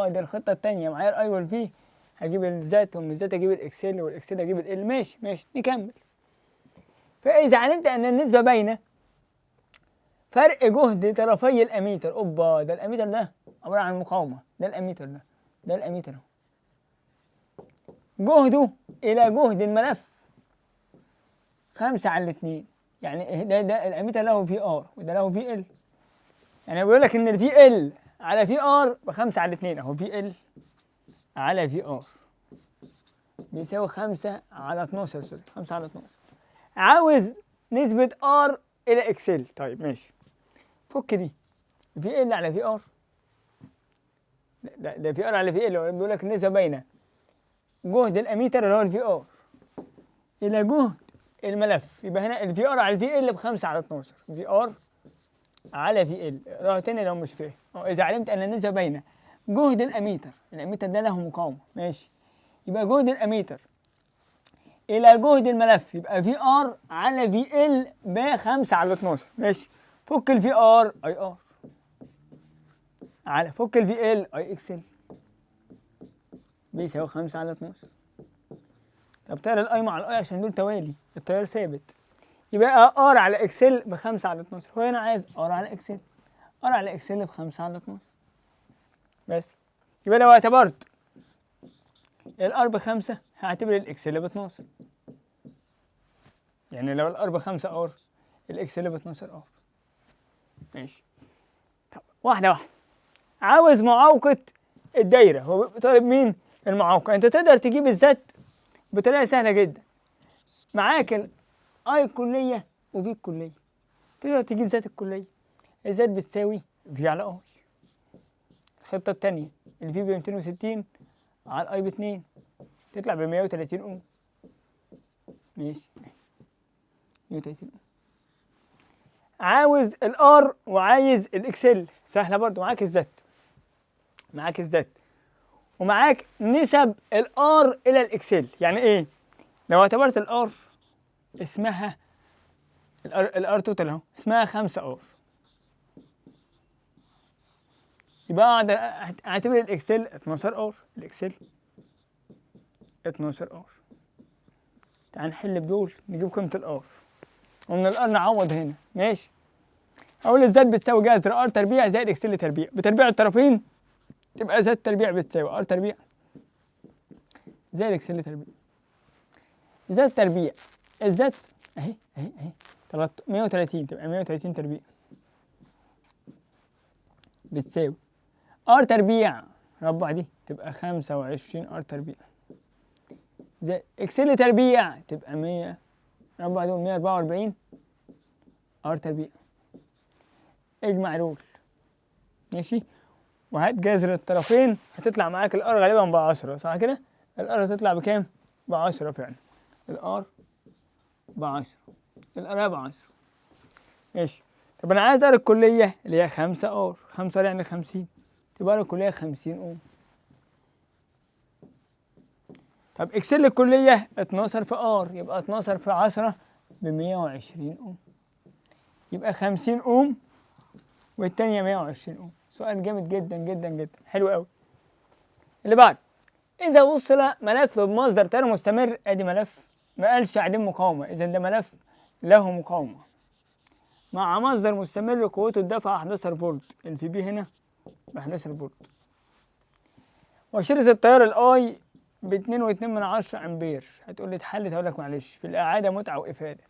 S1: ده الخطة الثانية، معايا ال I وال V، هجيب ال Z، ومن ال Z اجيب ال XL، وال XL اجيب ال L. ماشي ماشي، نكمل. فاذا علمت ان النسبة بين فرق جهد طرفي الاميتر، اوبا، ده الاميتر ده عبارة عن مقاومة، ده الاميتر ده، ده الاميتر اهو، جهده الى جهد الملف 5 على 2، يعني ده الاميتر له VR وده له VL، يعني بيقول لك ان ال VL على VR ب5 على 2، اهو VL على VR بيساوي 5 على 12، sorry 5 على 12. عاوز نسبة R إلى XL. طيب ماشي، فك دي VL على VR، ده VR على VL، بيقول لك النسبة بين جهد الاميتر اللي هو ال VR إلى جهد الملف، يبقى هنا ال VR على ال VL ب5 على 12، VR على VL. اقراها تاني لو مش فاهم. إذا علمت أن النسبة بين جهد الأميتر، الأميتر ده له مقاومة، ماشي، يبقى جهد الأميتر إلى جهد الملف يبقى VR على VL ب5 على 12. ماشي، فك ال VR IR على فك ال VL IXL بيساوي 5 على 12. طب طير ال I مع ال I عشان دول توالي، التيار ثابت، يبقى R على XL ب5 على 12. هو هنا عايز R على XL، R على XL ب5 على 12 بس. يبقى لو اعتبرت ال R ب5 هعتبر ال XL ب12، يعني لو ال R ب5 R ال XL ب12 R. ماشي، طب واحدة واحدة. عاوز معاوقة الدايرة، هو طالب مين؟ المعاوقة. انت تقدر تجيب ال Z بطريقة سهلة جدا، معاك ال I الكلية و V الكلية، تقدر تجيب Z الكلية. ال Z بتساوي V على I. الخطة التانية ال V ب 260 على ال I ب 2، تطلع ب 130 اوم. ماشي، 130 اوم. عاوز ال R وعايز ال XL، سهلة برضو، معاك ال Z، معاك ال Z ومعاك نسب ال R الى ال XL. يعني ايه؟ لو اعتبرت ال R اسمها ال R total اهو اسمها 5 R، يبقى اقعد اعتبر ال XL 12 R، ال XL 12 R. تعال نحل بدول نجيب قيمة ال R، ومن ال R نعوض هنا. ماشي، اقول ال Z بتساوي جذر R تربيع زائد XL تربيع، بتربيع الطرفين تبقى Z تربيع بتساوي R تربيع زائد XL تربيع. Z تربيع ال Z اهي اهي اهي 130، تبقى 130 تربيع بتساوي R تربيع ربع دي تبقى 25 R تربيع زائد XL تربيع تبقى 100 ربع دول 144 R تربيع. اجمع دول ماشي، وهات جذر الطرفين، هتطلع معاك ال R غالبا ب10، صح كده؟ ال R هتطلع بكام؟ ب10 فعلا، ال R ب10، ال R ب10. ماشي، طب انا عايز R الكلية اللي هي 5 R، 5 R يعني 50، تبقى R الكلية 50 اوم. طب XL الكلية 12 في R، يبقى 12 في 10 ب 120 اوم، يبقى 50 اوم والتانية 120 اوم. سؤال جامد جدا جدا جدا، حلو قوي. اللي بعد، إذا وصل ملف بمصدر تيار مستمر، ادي ملف ما قالش عديم مقاومة، إذا ده ملف له مقاومة مع مصدر مستمر قوته الدفع 11 فولت، ال VB هنا ب 11 فولت، وشدة التيار ال I ب2.2 امبير. هتقول لي اتحلت، هقول لك معلش في الاعادة متعه وافاده.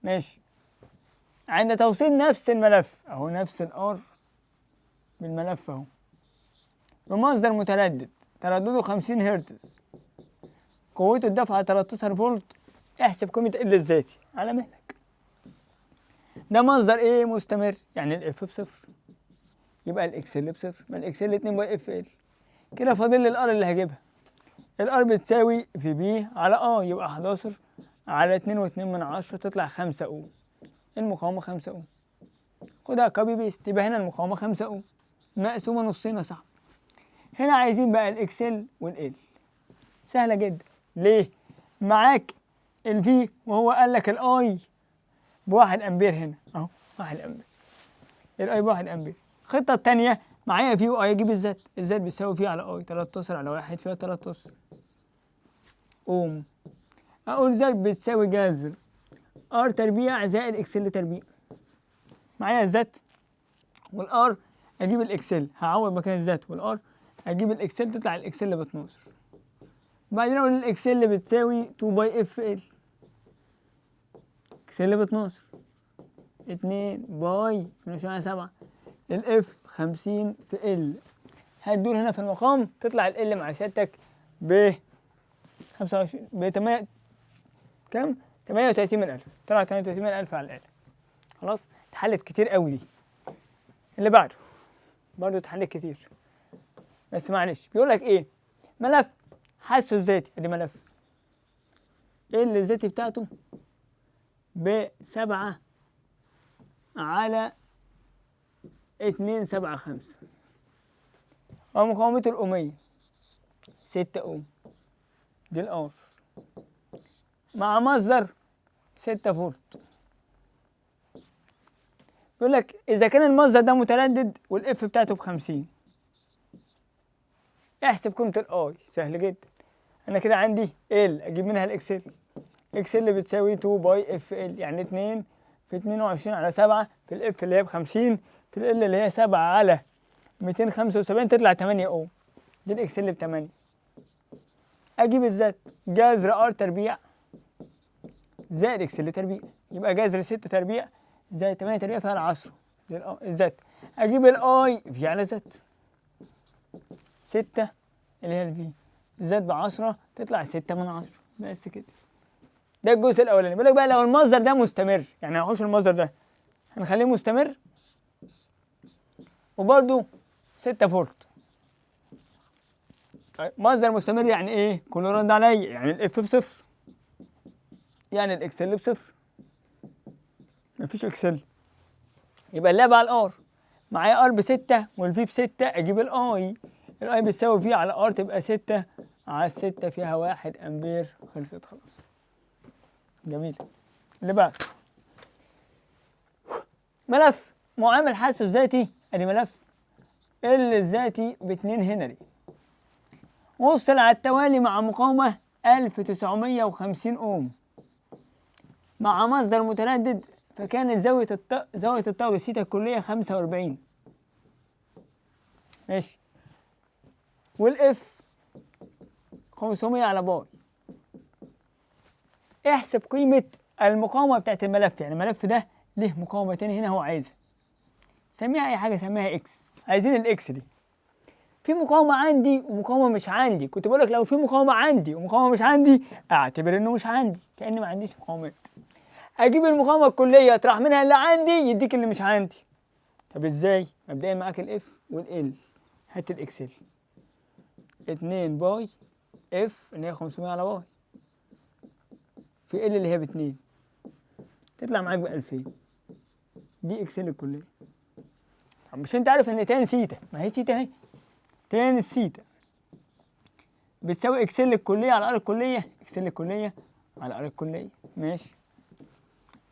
S1: ماشي. عند توصيل نفس الملف اهو، نفس ال R بالملف اهو، بمصدر متردد تردده 50 هرتز، قوته الدفعة 13 فولت، احسب قيمة L الذاتي. على مهلك. ده مصدر ايه؟ مستمر، يعني ال F بصفر، يبقى ال XL بصفر، ما ال XL 2 pi F L. كده فاضل لي ال R اللي هجيبها. ال R بتساوي VB على I، يبقى 11 على 2.2 تطلع 5 اوم. المقاومة 5 اوم، خدها copy paste، يبقى هنا المقاومة 5 اوم مقسومة نصين يا صاحبي. هنا عايزين بقى ال XL وال L، سهلة جدا. ليه؟ معاك ال V وهو قال لك ال I ب1 امبير هنا اهو، 1 امبير، ال I ب1 امبير. الخطة التانية معايا V و I، اجيب ال Z. ال Z بيساوي V على I، 13 على 1 فيها 13 اوم. اقول Z بتساوي جذر R تربيع زائد XL تربيع. معايا ال Z وال R، اجيب ال XL، هعوض مكان ال Z وال R، اجيب ال XL، تطلع ال XL ب 12. بعدين اقول ال XL بتساوي 2 pi F L. XL ب 12، 2 pi 22 على 7، ال F 50 في L. هتدور هنا في المقام، تطلع ال L مع سيادتك ب 25، ب 8 كام؟ 38 من 1000. طلع 38 من 1000 على ال L. خلاص، اتحلت كتير قوي دي. اللي بعده برضه اتحلت كتير بس معلش. بيقول لك ايه؟ ملف حثه الذاتي، ادي ملف L الذاتي بتاعته ب7 على 275، ومقاومته الأومية 6 أوم، دي ال R، مع مصدر 6 فولت. بيقول لك إذا كان المصدر ده متردد وال F بتاعته ب50، احسب قيمة ال I. سهل جدا. أنا كده عندي L، أجيب منها ال XL. XL بتساوي 2 pi F L، يعني 2 في 22 على 7 في ال F اللي هي ب50 في L اللي هي 7 على 275، تطلع 8 اوم. دي ال XL ب 8. اجيب ال Z، جذر R تربيع زائد XL تربيع، يبقى جذر 6 تربيع زائد 8 تربيع فيها 10. دي ال Z. اجيب ال I، V على Z، 6 اللي هي ال V، Z ب 10، تطلع 6 من 10. بس كده، ده الجزء الاولاني. بيقول لك بقى لو المصدر ده مستمر، يعني هنخش المصدر ده هنخليه مستمر وبرده 6 فولت. طيب، مصدر مستمر يعني ايه؟ كله رد عليا، يعني ال F بصفر، يعني ال XL بصفر، مفيش XL، يبقى اللعبة على ال R. معايا R ب6 وال V ب6، اجيب ال I. ال I بتساوي V على R، تبقى 6 على 6 فيها 1 امبير. خلصت خلاص. جميل. اللي بعد ملف معامل حثه الذاتي، ادي ملف L الذاتي ب2 هنري، وصل على التوالي مع مقاومة 1950 أوم مع مصدر متردد، فكانت زاوية الطور سيتا الكلية 45. ماشي. وال F 500 على pi. احسب قيمة المقاومة بتاعت الملف. يعني الملف ده ليه مقاومة تاني هنا هو عايزها، سميها أي حاجة، سميها X. عايزين ال X دي. في مقاومة عندي ومقاومة مش عندي. كنت بقولك لو في مقاومة عندي ومقاومة مش عندي، اعتبر انه مش عندي، كأني ما عنديش مقاومات. اجيب المقاومة الكلية، اطرح منها اللي عندي، يديك اللي مش عندي. طب ازاي؟ مبدئيا معاك ال F وال L، هات ال XL، 2 pi F اللي هي 500 على pi في L اللي هي ب2، تطلع معاك ب 2000. دي XL الكلية. طب مش انت عارف ان tan theta، ما هي سيتا اهي، tan ال theta بتساوي XL الكلية على R الكلية؟ XL الكلية على R الكلية. ماشي.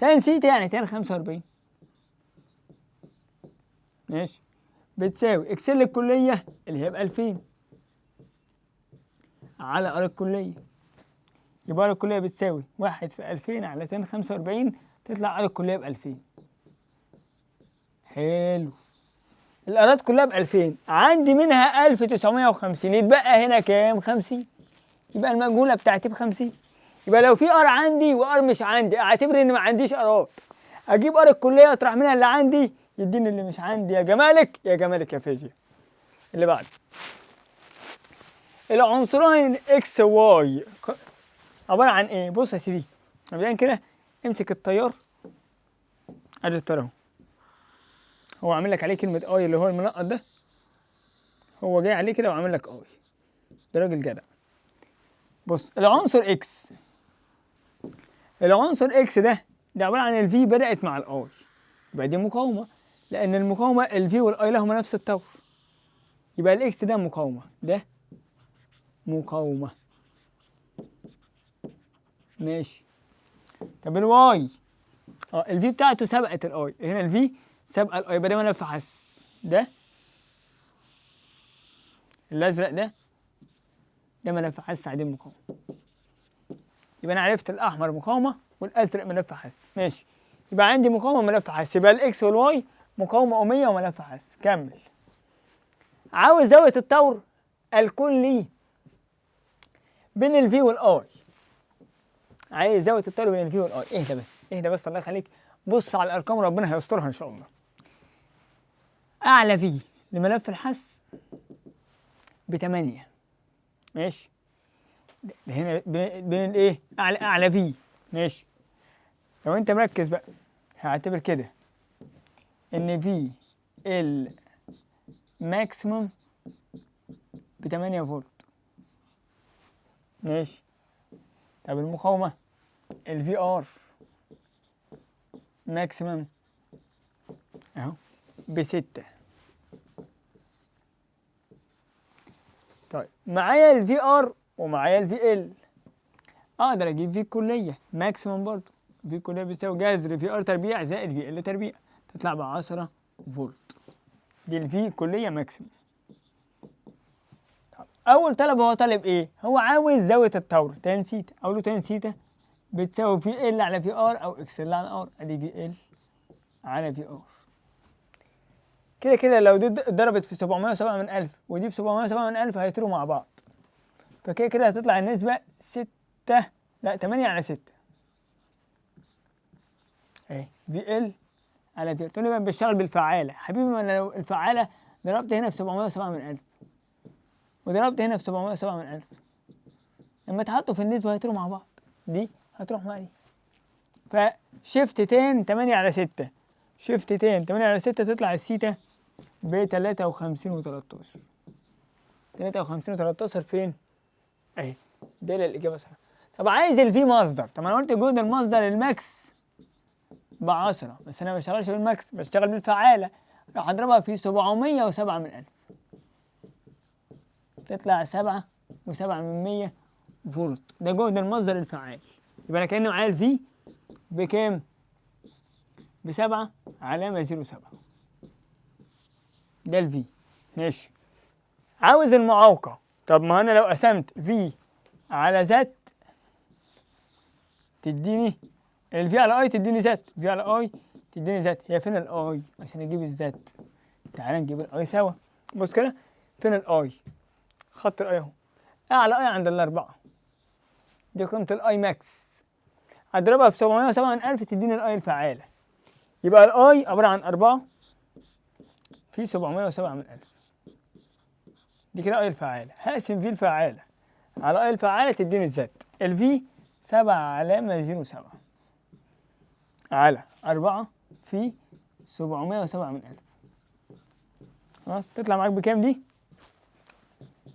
S1: tan theta يعني tan 45، ماشي، بتساوي XL الكلية اللي هي ب 2000 على R الكلية. يبقى R الكلية بتساوي 1 في 2000 على tan 45، تطلع R الكلية ب 2000. حلو. ال R ات كلها ب 2000، عندي منها 1950، يتبقى هنا كام؟ 50. يبقى المجهولة بتاعتي ب50. يبقى لو في R عندي و R مش عندي، اعتبر ان ما عنديش R ات، اجيب R الكلية اطرح منها اللي عندي يديني اللي مش عندي. يا جمالك يا جمالك يا فيزياء. اللي بعده العنصرين X Y عبارة عن ايه؟ بص يا سيدي، مبدئيا كده امسك التيار، ادي التيار اهو، هو عامل لك عليه كلمة I اللي هو المنقط ده، هو جاي عليه كده وعامل لك I، ده راجل جدع. بص العنصر X، العنصر X ده عبارة عن ال V بدأت مع ال I، يبقى دي مقاومة، لأن المقاومة ال V وال I لهما نفس الطور، يبقى ال X ده مقاومة، ده مقاومة. ماشي. طب ال Y، ال V بتاعته سبقت ال I، هنا ال V سبق ال I، يبقى ده ملف حث، ده الازرق ده ملف حث عديم مقاومة. يبقى انا عرفت الاحمر مقاومة والازرق ملف حث. ماشي، يبقى عندي مقاومة ملف حث، يبقى ال X وال Y مقاومة أومية وملف حث. كمل. عاوز زاوية الطور الكلي بين ال V وال I، عايز زاوية الطور بين ال V وال I. اهدى بس، اهدى بس الله يخليك، بص على الارقام ربنا هيسترها ان شاء الله. اعلى V لملف الحث ب8، ماشي، ده هنا بين الايه؟ اعلى V، ماشي. لو انت مركز بقى هعتبر كده ان V ال maximum ب8 فولت، ماشي. طب المقاومة ال V R maximum اهو ب6. طيب معايا ال V R ومعايا ال V L، اقدر اجيب V الكلية maximum برضو، V الكلية بيساوي جذر V R تربيع زائد V L تربيع، تطلع ب10 فولت. دي ال V الكلية maximum. طب اول طلب هو طالب ايه؟ هو عاوز زاوية الطور tan theta، اقول له tan theta بتساوي V L على V R او X L على R، ادي V L على V R. كده كده لو دي اتضربت في 707 من 1000 ودي في 707 من 1000 هيطيروا مع بعض، فكده كده هتطلع النسبة 6، لا 8 على 6 اهي V L على V. تقول لي بقى بشتغل بالفعالة، حبيبي ما انا لو الفعالة ضربت هنا في 707 من 1000 وضربت هنا في 707 من 1000، لما اتحطوا في النسبة هيطيروا مع بعض، دي هتروح مع دي. ف shift tan 8 على 6، shift tan 8 على 6 تطلع السيتا ب 53 و13. 53 و13 فين؟ اهي ده الإجابة صح. طب عايز ال V مصدر، طب انا قلت جهد المصدر ال max ب10، بس انا ما بشتغلش بال max، بشتغل بالفعالة، راح اضربها في 707 من 1000 تطلع 7.07 فولت. ده جهد المصدر الفعال. يبقى انا كأني معايا ال V بكام؟ ب7.07، ده ال V. ماشي. عاوز المعاوقة، طب ما انا لو قسمت V على Z تديني ال V على I تديني Z، V على I تديني Z. هي فين ال I عشان اجيب ال Z؟ تعالى نجيب ال I سوا. بص كده فين ال I؟ خط ال I اهو، اعلى I عند الاربعة، دي قيمة ال I max، اضربها في 707 من 1000 تديني ال I الفعالة. يبقى ال I عبارة عن 4 في 707 من 1000، دي كده I الفعالة. هقسم V الفعالة على I الفعالة تديني ال Z. ال V 7.07 على 4 في 707 من 1000، خلاص تطلع معاك بكام دي؟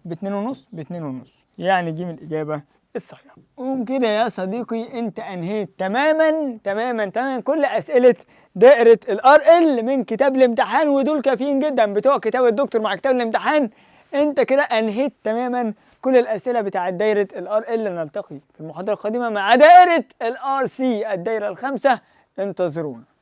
S1: ب2.5، ب2.5، يعني دي من الإجابة الصحيحة. قوم كده يا صديقي أنت أنهيت تماما تماما تماما كل أسئلة دائرة ال RL من كتاب الامتحان، ودول كافيين جدا بتوع كتاب الدكتور مع كتاب الامتحان. انت كده انهيت تماما كل الاسئلة بتاعت دايرة ال RL. نلتقي في المحاضرة القادمة مع دائرة ال RC الدايرة الخامسة، انتظرونا.